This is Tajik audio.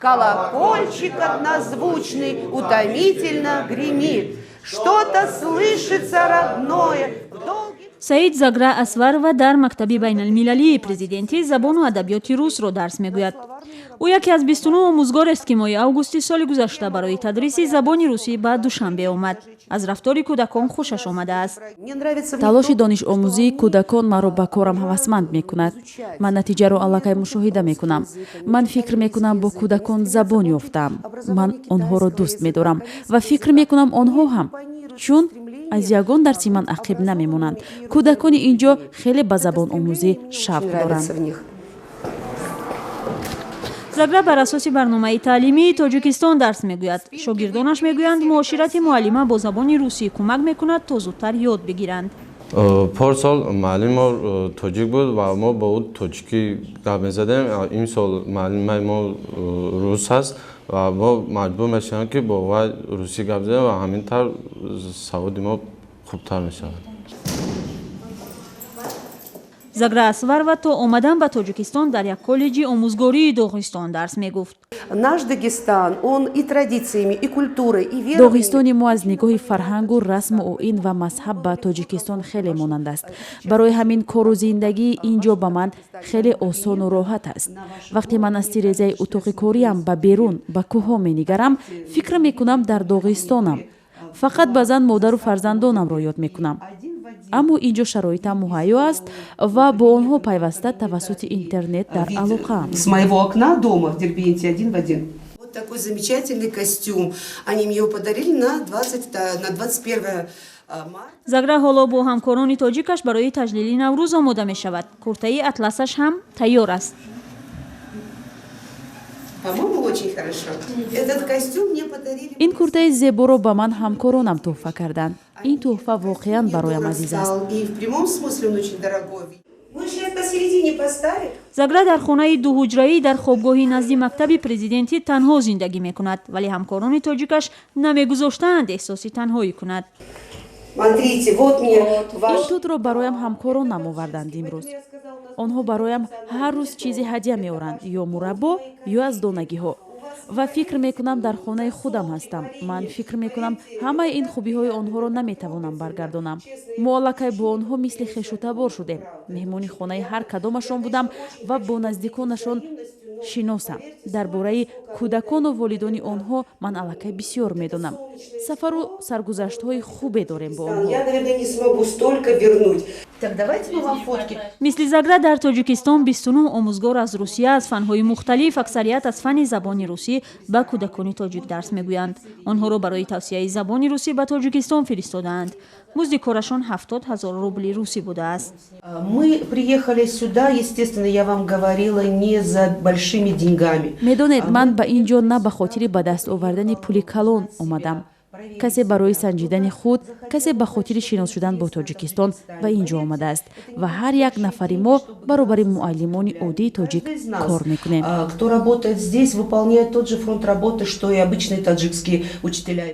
Колокольчик однозвучный утомительно гремит. Что-то слышится родное в долгих. Саид Загра Асварова дар мактаби байналмилалии президентӣ забону адабиёти русро дарс мегӯяд. Ӯ яке аз 29 омӯзгорест, ки моҳи августи соли гузашта барои тадриси забони русӣ ба Душанбе омад. Аз рафтори кӯдакон хушаш омадааст. Мне нравится в них Талоши то, донишомӯзии кӯдакон маро ба корам ҳавасманд мекунад. Ман натиҷаро аллакай мушоҳида мекунам. Ман фикр мекунам, бо кӯдакон забон ёфтаам. Ман онҳоро дӯст медорам ва фикр мекунам, онҳо ҳам, чун аз ягон дарси ман ақиб намемонанд. Кӯдакони ин ҷо хеле ба забономӯзӣ шавқ доранд. Нравится в них. Загра бар асоси барномаи таълимии Тоҷикистон дарс мегӯяд. Шогирдонаш мегӯянд, муоширати муаллима бо забони русӣ кӯмак мекунад, то зудтар ёд бигиранд. Порсол муаллими мо тоҷик буд ва мо бо ӯ тоҷикӣ гап мезадем. Имсол муаллимаи мо рус аст ва мо маҷбур мешавем, ки бо вай русӣ гап занем, ва ҳамин тавр саводи мо хубтар мешавад. Загра Асварова то омадан ба Тоҷикистон дар як коллеҷи омӯзгории Доғистон дарс мегуфт. Наш Дагестан, он и традициями, и культурой, и верованиями. Доғистони мо аз нигоҳи фарҳангу расму оин ва мазҳаб ба Тоҷикистон хеле монанд аст. Барои ҳамин кору зиндагии ин ҷо ба ман хеле осону роҳат аст. Вақте ман аз тирезаи утоқи кориам ба берун, ба кӯҳҳо менигарам, фикр мекунам, дар Доғистонам. Фақат баъзан модару фарзандонамро ёд мекунам, аммо ин ҷо шароитам муҳайё аст ва бо онҳо пайваста тавассути интернет дар Вид алоқаам. с моего окна дома в Дербенте один в один. Вот такой замечательный костюм. Они мне его подарили на 20, на 21 марта. Загра ҳоло бо ҳамкорони тоҷикаш барои таҷлили Наврӯз омода мешавад. Куртаи атласаш ҳам тайёр аст. По-моему, очень хорошо. Этот костюм мне подарили. Ин куртаи зеборо ба ман ҳамкоронам тӯҳфа карданд. Ин тӯҳфа воқеан бароям азиз аст. И в прямом смысле он очень дорогой. Мы сейчас посередине поставим. Загра дар хонаи дуҳуҷраӣ дар хобгоҳи назди мактаби президентӣ танҳо зиндагӣ мекунад, вале ҳамкорони тоҷикаш намегузоштаанд эҳсоси танҳоӣ кунад. Смотрите, вот мне ваш. Ин тутро бароям ҳамкоронам оварданд имрӯз. Онҳо бароям ҳар рӯз чизе ҳадя меоранд, ё мураббо, ё аз донагиҳо, ва фикр мекунам, дар хонаи худам ҳастам. Ман фикр мекунам, ҳамаи ин хубиҳои онҳоро наметавонам баргардонам. Мо аллакай бо онҳо мисли хешутабор шудем. Меҳмони хонаи ҳар кадомашон будам ва бо наздиконашон шиносам. Дар бораи кӯдакону волидони онҳо ман аллакай бисёр медонам. Сафару саргузаштҳои хубе дорем бо онҳо. Я, наверное, не смогу столько вернуть. Так, давайте мы вам фотки. Мисли Загра дар Тоҷикистон 29 омӯзгор аз Русия аз фанҳои мухталиф, аксарият аз фанни забони русӣ, ба кӯдакони тоҷик дарс мегӯянд. Онҳоро барои тавсияи забони русӣ ба Тоҷикистон фиристодаанд. Музди корашон 70 000 рубли русӣ будааст. Мы приехали сюда, естественно, я вам говорила, не за большими деньгами. Медонед, ман ба ин ҷо на ба хотири ба даст овардани пули калон омадам. Касе барои санҷидани худ, касе ба хотири шинос шудан бо Тоҷикистон ба ин ҷо омадааст ва ҳар як нафари мо баробари муаллимони оддии тоҷик Каждый из нас, кор мекунем. кто работает здесь, выполняет тот же фронт работы, что и обычные таджикские учителя.